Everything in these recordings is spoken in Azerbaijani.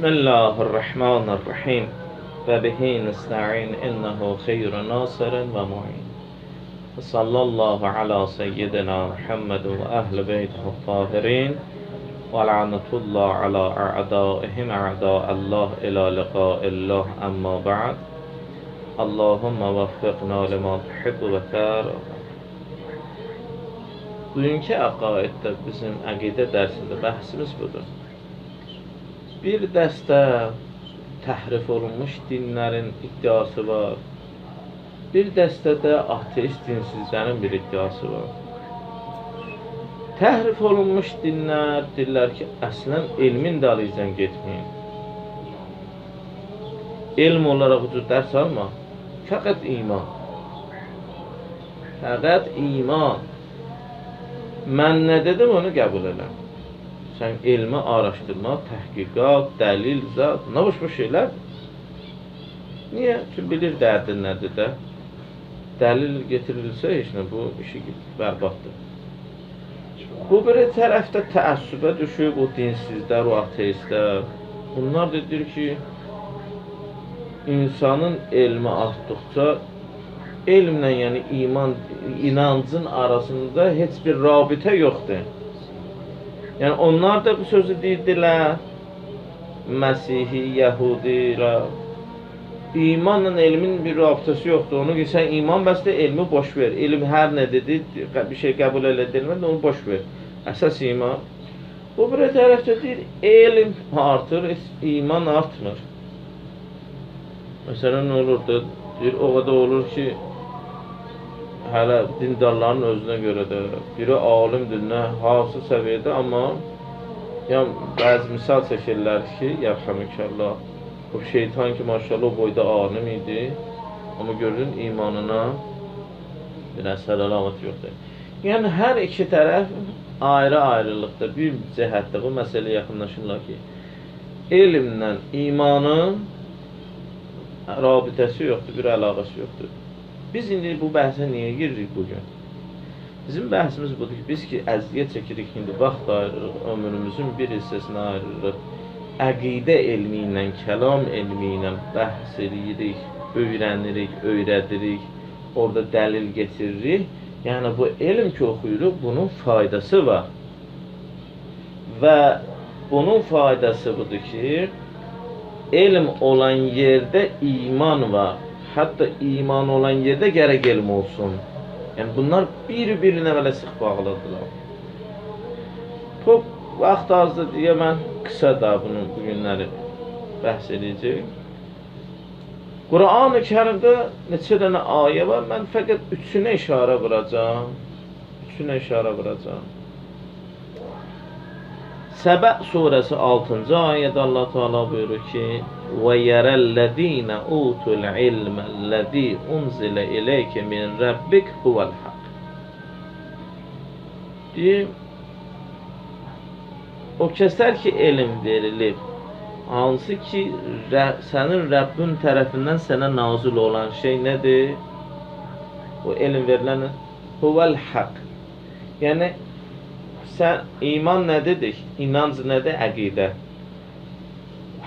Bismillahirrahmanirrahim. Və bihi nesta'in innehu xeyru nasirin və mu'in. Sallallahu ala seyyidina Muhammed və əhl-i beytihi tahirin və la'netullah ala a'daihim a'da'allah ila liqa'illah amma ba'd. Allahumma vəffiqna lima tuhibbu və tərda. Bugünkü əqaiddə bizim əqidə dərsində bəhsimiz budur. Bir dəstə təhrif olunmuş dinlərin iddiası var. Bir dəstə də ateist dinsizlərin bir iddiası var. Təhrif olunmuş dinlər deyirlər ki, əslən elmin dalıyla getməyin. Elm olaraq ucuz dərs alma. Fəqət iman. Fəqət iman. Mən nə dedim, onu qəbul elə. Sən elmi araşdırma, təhqiqat, dəlil, zat, nə boş-boş şeylərdir. Niyə? Çünki bilir dərdin nədir də. Dəlil getirilsə heç nə, bu işi bərbaddır. Bu bir tərəfdə təəssübə düşüb, o dinsizlər, o ateistlər. Bunlar da deyir ki, insanın elmi artdıqca, elmlə, yəni iman, inancın arasında heç bir rabitə yoxdur. Yəni onlar da bu sözü deyirdilər, Məsihi, Yəhudilər. İmanla elmin bir rabitəsi yoxdur. Onu ki, sən iman bəsdə elmi boş ver. Elm hər nə dedi, bir şey qəbul elə edilmədi, onu boş ver. Əsas iman. Bu bir tərəfdə deyir, elm artır, iman artmır. Məsələn, nə olurdu? Deyir, o qədər olur ki, hələ dindarların özünə görə də biri alimdir, nə, hansı səviyyədə, amma yəni, bəzi misal çəkirlər ki, yərhəmükəllah, o şeytan ki, maşallah, o boyda alim idi, amma görün, imanına bir əsər əlaməti yoxdur. Yəni, hər iki tərəf ayrı-ayrılıqda, bir cəhətdə bu məsələyə yaxınlaşırlar ki, elmlə imanın rabitəsi yoxdur, bir əlaqəsi yoxdur. Biz indi bu bəhsə niyə giririk bugün? Bizim bəhsimiz budur ki, biz ki, əziyyət çəkirik, indi vaxt ayırırıq, ömrümüzün bir hissəsini ayırırıq, əqidə elmi ilə, kəlam elmi ilə bəhs edirik, öyrənirik, öyrədirik, orada dəlil getiririk. Yəni, bu elm ki oxuyuruq, bunun faydası var. Və bunun faydası budur ki, elm olan yerdə iman var. Hətta iman olan yerdə gərək elm olsun. Yəni, bunlar bir-birinə belə sıx bağlıdırlar. Top, vaxt azdır deyə mən qısa da bunu bu günləri bəhs edəcəyim. Qur'an-ı Kərimdə neçə dənə ayə var, mən fəqət üçünə işarə vuracağam. Üçünə işarə vuracağam. Səbə surəsi 6-cı ayədə Allah Teala buyurur ki: "Və yerellezine utul ilmellezî unzile ileyke min rabbik huvel hak." Deyir, o kəslər ki elm verilib, hansı ki sənin Rəbbin tərəfindən sənə nazil olan şey nədir? O elm verilən huvel hak. Yəni sən iman nə dedik? İnanc nədir? Əqidə.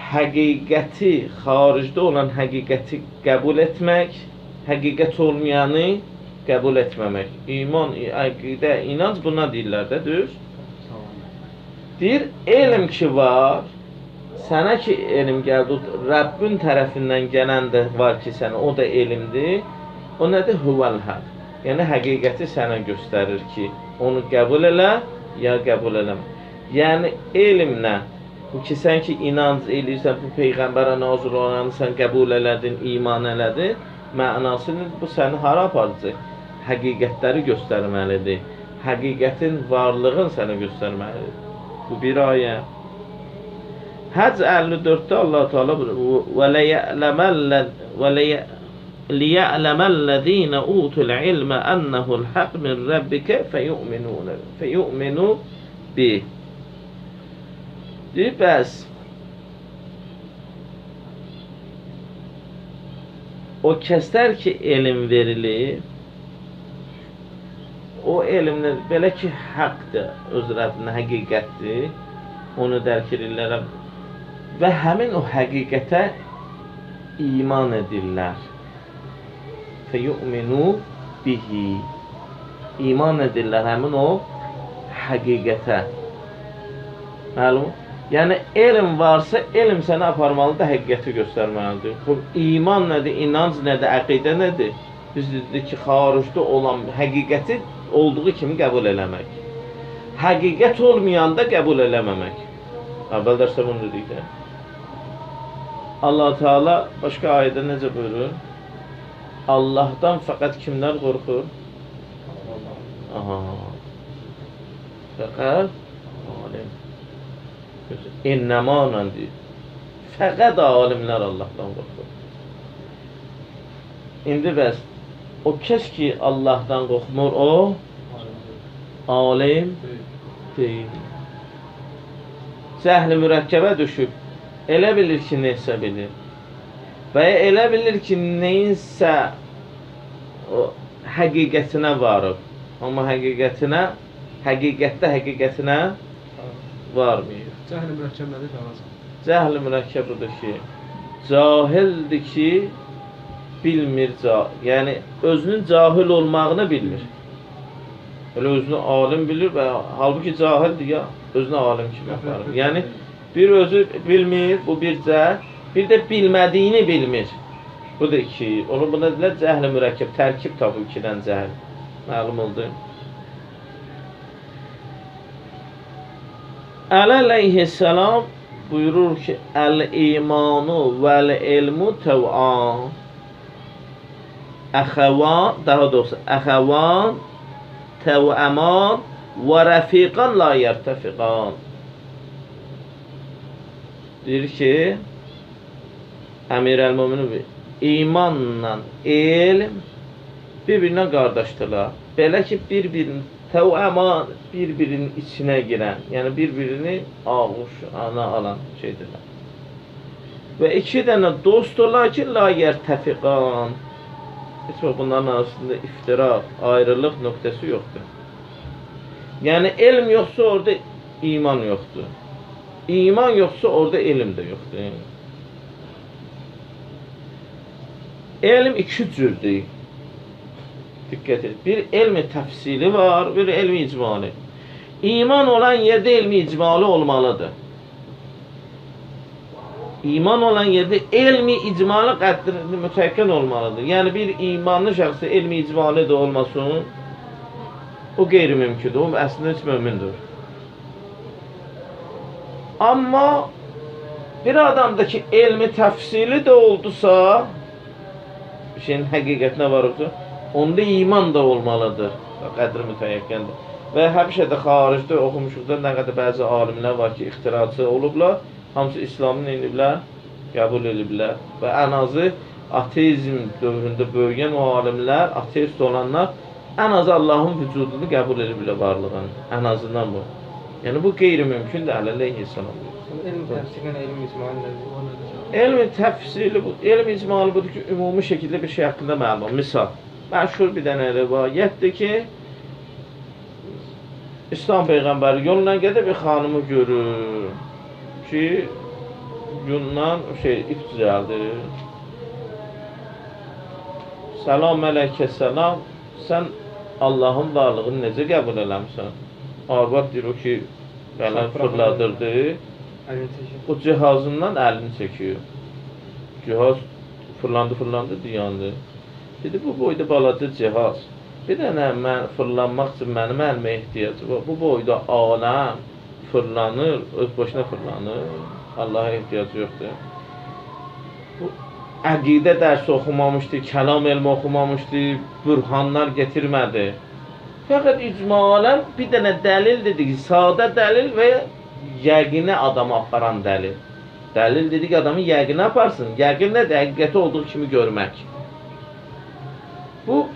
Həqiqəti, xaricdə olan həqiqəti qəbul etmək, həqiqət olmayanı qəbul etməmək. İman, əqidə, inanc buna deyirlər də, düz? Deyir, elm ki var, sənə ki elm gəldi, Rəbbin tərəfindən gələn də var ki sənə, o da elmdir. O nədir? Huvel haq. Yəni, həqiqəti sənə göstərir ki, onu qəbul elə, ya qəbul eləmə. Yəni, elmlə, bu ki, sən ki, inanc eləyirsən, bu Peyğəmbərə nazil olanı sən qəbul elədin, iman elədin, mənası nədir? Bu səni hara aparacaq? Həqiqətləri göstərməlidir. Həqiqətin varlığını sənə göstərməlidir. Bu bir ayə. Həcc 54-də Allah Teala buyurur: "Və liya'lemellezine utul ilme ennehu'l hak min rabbike feyu'minu bih." Deyir, bəs o kəslər ki elm verilir, o elmlə belə ki həqdir, öz Rəbbinə həqiqətdir, onu dərk edirlər. Və həmin o həqiqətə iman edirlər. Feyu'minu bihi. İman edirlər həmin o həqiqətə. Məlum? Yəni, elm varsa, elm səni aparmalıdır, həqiqəti göstərməlidir. Xub, iman nədir, inanc nədir, əqidə nədir? Biz dedik ki, xaricdə olan həqiqəti olduğu kimi qəbul eləmək. Həqiqət olmayanda qəbul eləməmək. Əvvəl dərsdə bunu dedik də. Allah Teala başqa ayədə necə buyurur? Allahdan fəqət kimlər qorxur? Aha. Fəqət alim. İnnəma ilə deyir. Fəqət alimlər Allahdan qorxur. İndi bəs o kəs ki Allahdan qorxmur, o alim deyil. Cəhl-i mürəkkəbə düşüb. Elə bilir ki, neysə bilir. Və ya elə bilir ki, neyinsə o həqiqətinə varıb. Amma həqiqətinə, həqiqətdə həqiqətinə varmıyor. Cəhl-i mürəkkəb nədir Ramazan? Cəhl-i mürəkkəb budur ki, cahildir ki, bilmir, yəni özünün cahil olmağını bilmir. Elə özünü alim bilir və halbuki cahildir ya, özünü alim kimi aparır. Yəni, bir özü bilmir, bu bir cəhl, bir də bilmədiyini bilmir. Bu da iki. Onu buna deyirlər cəhl-i mürəkkəb, tərkib tapıb ikidən cəhl. Məlum oldu. Əli əleyhissalam buyurur ki, əl-imanu vəl-ilmu təv'an. Əxəvan, daha doğrusu, əxəvan, təv'əman və rəfiqan la yərtəfiqan. Deyir ki, Əmir əl-Müminin imanla elm bir-birinə qardaşdırlar. Belə ki, bir-birinin təvəman bir-birinin içinə girən, yəni bir-birini ağuşana alan şeydirlər. Və iki dənə dostdurlar ki, la yərtəfiqan. Heç vaxt bunların arasında iftiraq, ayrılıq nöqtəsi yoxdur. Yəni, elm yoxsa orada iman yoxdur. İman yoxsa orada elm də yoxdur. Elm iki cürdür. Diqqət edin. Bir elmi təfsili var, bir elmi icmali. İman olan yerdə elmi icmali olmalıdır. İman olan yerdə elmi icmali qədrini mütəyyən olmalıdır. Yəni bir imanlı şəxsə elmi icmali də olmasın, o qeyri-mümkündür. O əslində heç mömindir. Amma bir adamdakı elmi təfsili də oldusa, bir şeyin həqiqətinə varıbsa, onda iman da olmalıdır. Qədri mütəyyəndir. Və həmişə də xaricdə oxumuşuq da nə qədər bəzi alimlər var ki, ixtiraçı olublar, hamısı İslamı ediblər, qəbul ediblər. Və ən azı ateizm dövründə böyüyən o alimlər, ateist olanlar ən azı Allahın vücudunu qəbul ediblər varlığını. Ən azından bu. Yəni bu qeyri-mümkündür, əleyhissalam. Elm təfsili, elm icmali nədir? Elm təfsili, elm icmali budur ki, ümumi şəkildə bir şey haqqında məlumat. Misal, məşhur bir dənə rivayətdir ki, İslam Peyğəmbəri yolla gedir, bir xanımı görür ki, yundan ip düzəldir. Salam əleyke salam, sən Allahın varlığını necə qəbul eləmsən? Arvad deyir o ki, belə fırladırdı, o cihazından əlini çəkiyor. Cihaz fırlandı, fırlandı, dayandı. Dedi, bu boyda balaca cihaz. Bir dənə mən fırlanmaq üçün mənim əlimə ehtiyacı var. Bu boyda aləm fırlanır, öz başına fırlanır. Allaha ehtiyacı yoxdur. Bu əqidə dərsi oxumamışdı, kəlam elmi oxumamışdı, bürhanlar getirmədi. Fəqət icmalən bir dənə dəlil dedik, sadə dəlil və yəqinə adamı aparan dəlil. Dəlil dedik, adamı yəqinə aparsın. Yəqin nədir? Həqiqəti olduğu kimi görmək. Bu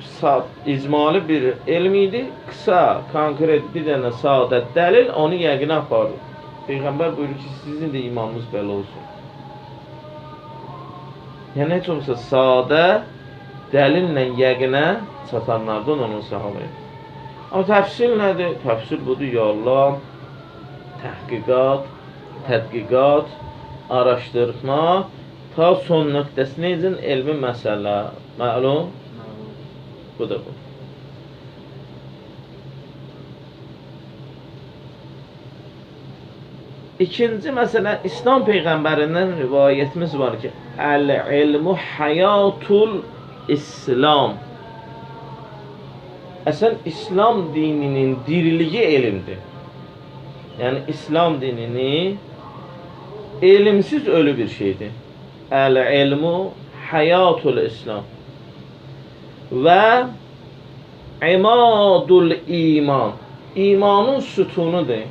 icmali bir elm idi, qısa, konkret bir dənə sadə dəlil onu yəqinə aparır. Peyğəmbər buyurur ki, sizin də imanınız belə olsun. Yəni, heç olmasa sadə dəlillə yəqinə çatanlardan onun sahabəyi. Amma təfsil nədir? Təfsil budur, ya Allah, təhqiqat, tədqiqat, Araşdırma ta son nöqtəsinə üçün elmi məsələ. Məlum? Bu da bu. İkinci məsələ, İslam Peyğəmbərindən rivayətimiz var ki, Əl-ilmu həyatul İslam. Əslən, İslam dininin diriliyi elmdir. Yəni, İslam dinini elmsiz ölü bir şeydir. Əl-ilmu həyatul İslam və imadul iman. İmanın sütunudur.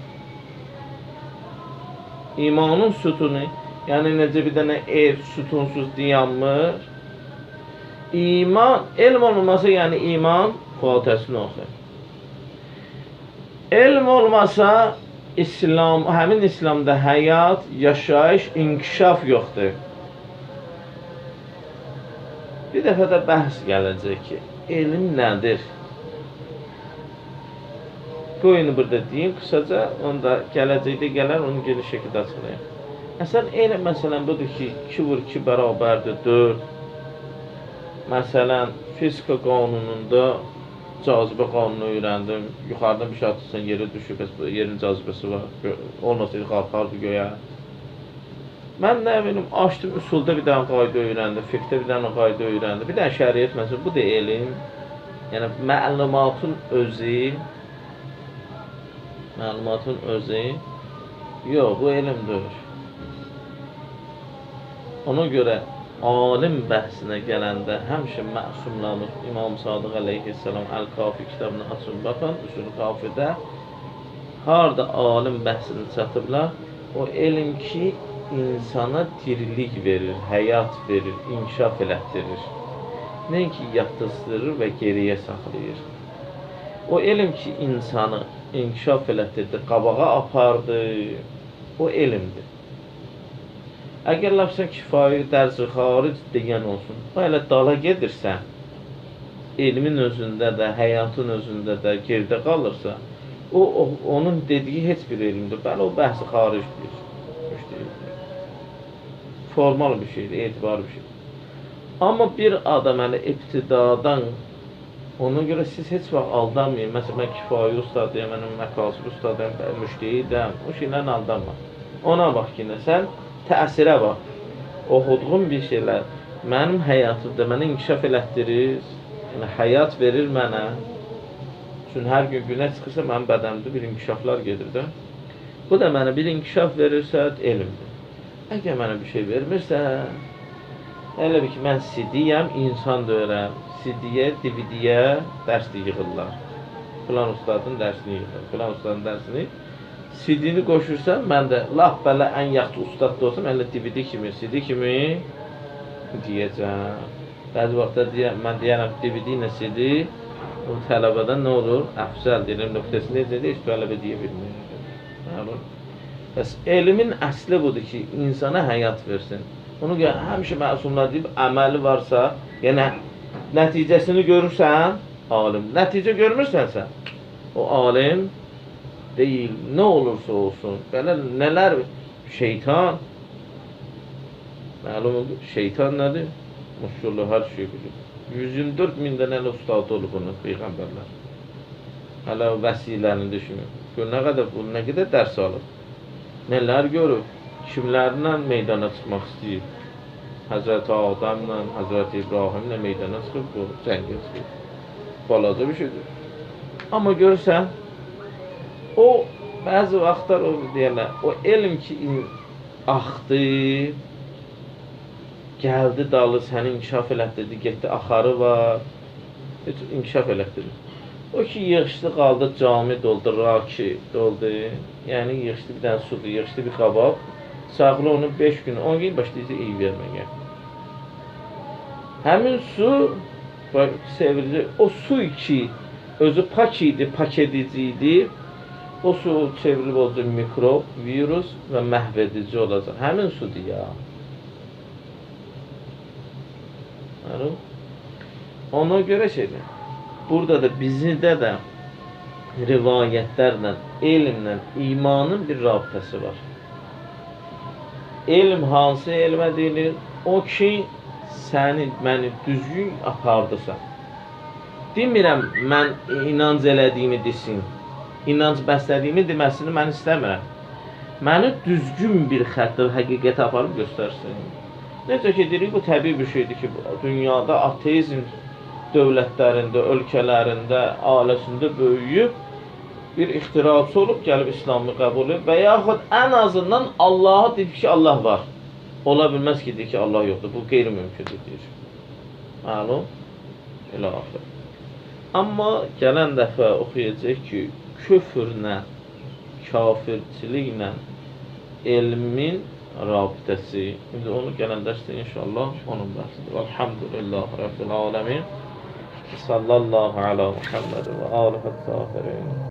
İmanın sütunu, yəni necə bir dənə ev sütunsuz dayanmır. İman, elm olmasa, yəni iman fatihəsini oxuyur. Elm olmasa, İslam, həmin İslamda həyat, yaşayış, inkişaf yoxdur. Bir dəfə də bəhs gələcək ki, elm nədir? Qoyunu burada deyim qısaca, onu da gələcəkdə gələr, onu geniş şəkildə açıqlayım. Əslən, elm məsələn budur ki, 2 vur 2 bərabərdir 4. Məsələn, fizika qanununda cazibə qanunu öyrəndim. Yuxarıdan bir şey atırsan, yerə düşür, bəs yerin cazibəsi var. Olmasaydı qalxardı göyə. Mən nə bilim, açdım, üsulda bir dənə qayda öyrəndim, fiqhdə bir dənə qayda öyrəndim. Bir dənə şəriət məsələn, bu da elm. Yəni, məlumatın özü, yox, bu elmdir. Ona görə alim bəhsinə gələndə həmişə məsumlarımız İmam Sadıq əleyhissalam Əl-Kafi kitabını açın, baxın, Üsul-ü Kafidə harada alim bəhsini çatıblar, o elm ki, insana dirilik verir, həyat verir, inkişaf elətdirir. Nəinki yatızdırır və geriyə saxlayır. O elm ki, insanı inkişaf elətdirdi, qabağa apardı, o elmdir. Əgər lap sən kifayi, dərsi, xaric deyən olsun, o elə dala gedirsən, elmin özündə də, həyatın özündə də geridə qalırsa, onun dediyi heç bir elmdir. Bəli, o bəhsi xaric deyir. Formal bir şeydir, etibarlı bir şeydir. Amma bir adam hələ ibtidadan, ona görə siz heç vaxt aldanmayın. Məsələn, mən kifayi ustadıyam, mən məkasib ustadıyam, müştehidəm, o şeylərlə aldanma. Ona bax ki, sən təsirə bax. Oxuduğum bir şeylər mənim həyatımda mənə inkişaf elətdirir, yəni həyat verir mənə. Çünki hər gün günə çıxırsa mənim bədənimdə bir inkişaflar gedir də. Bu da mənə bir inkişaf verirsə, elmdir. Əgər mənə bir şey vermirsə, elə bir ki, mən CD-yəm, insan deyirəm. CD-yə, DVD-yə dərsli yığırlar. Filan ustadın dərsini yığır, filan ustadın dərsini. CD-ni qoşursan, mən də lap belə ən yaxşı ustad da olsam, elə DVD kimi, CD kimi deyəcəm. Bəzi vaxtda mən deyərəm, DVD ilə CD, o tələbədən nə olur? Əfzəl deyirəm, nöqtəsi necədir, heç tələbə deyə bilmir. Bəs elmin əsli budur ki, insana həyat versin. Onu görə həmişə məsumlar deyib, əməli varsa, yəni nəticəsini görürsən, alim. Nəticə görmürsənsə, o alim deyil, nə olursa olsun. Belə nələr, şeytan, məlum oldu, şeytan nədir? Maşallah, hər şey bilir. 124 mindən hələ ustadı olub bunun, peyğəmbərlər. Hələ vəsilərini düşünün. Gör, nə qədər, bu, nə qədər dərs alıb, nələr görüb, kimlərlə meydana çıxmaq istəyir. Həzrəti Adəmlə, Həzrəti İbrahimlə meydana çıxıb, bu cəngə çıxıb. Balaca bir şeydir. Amma görürsən, o bəzi vaxtlar o deyərlər, o elm ki axdı, gəldi dalı səni inkişaf elətdirdi, getdi axarı var, heç inkişaf elətdirdi. O ki yığışdı qaldı, cami doldu, raki doldu, yəni yığışdı bir dənə sudur, yığışdı bir qabaq, saxla onu 5 gün, 10 gün başlayacaq iyi verməyə. Həmin su, sevilici, o su ki özü pak idi, pak edici idi, o su çevrilib olacaq mikrob, virus və məhv edici olacaq. Həmin sudur ya. Ona görə şeydir. Burada da bizdə də rivayətlərlə, elmlə, imanın bir rabitəsi var. Elm hansı elmə deyilir? O ki, səni, məni düzgün apardısa. Demirəm, mən inanc elədiyimi desin, inanc bəslədiyimi deməsini mən istəmirəm. Məni düzgün bir xəttə, həqiqətə aparıb göstərsin. Necə ki, deyirik, bu təbii bir şeydir ki, dünyada ateizm dövlətlərində, ölkələrində, ailəsində böyüyüb, bir ixtiraçı olub, gəlib İslamı qəbul edib və yaxud ən azından Allahı deyib ki, Allah var. Ola bilməz ki, deyir ki, Allah yoxdur. Bu qeyri-mümkündür, deyir. Məlum? Elə axır. Amma gələn dəfə oxuyacaq ki, küfrlə, kafirçiliklə elmin rabitəsi. İndi onu gələn dərsdə inşallah onun bəhsidir. Elhamdülillah Rabbil aləmin. Sallallahu ala Muhammed və alihi tahirin.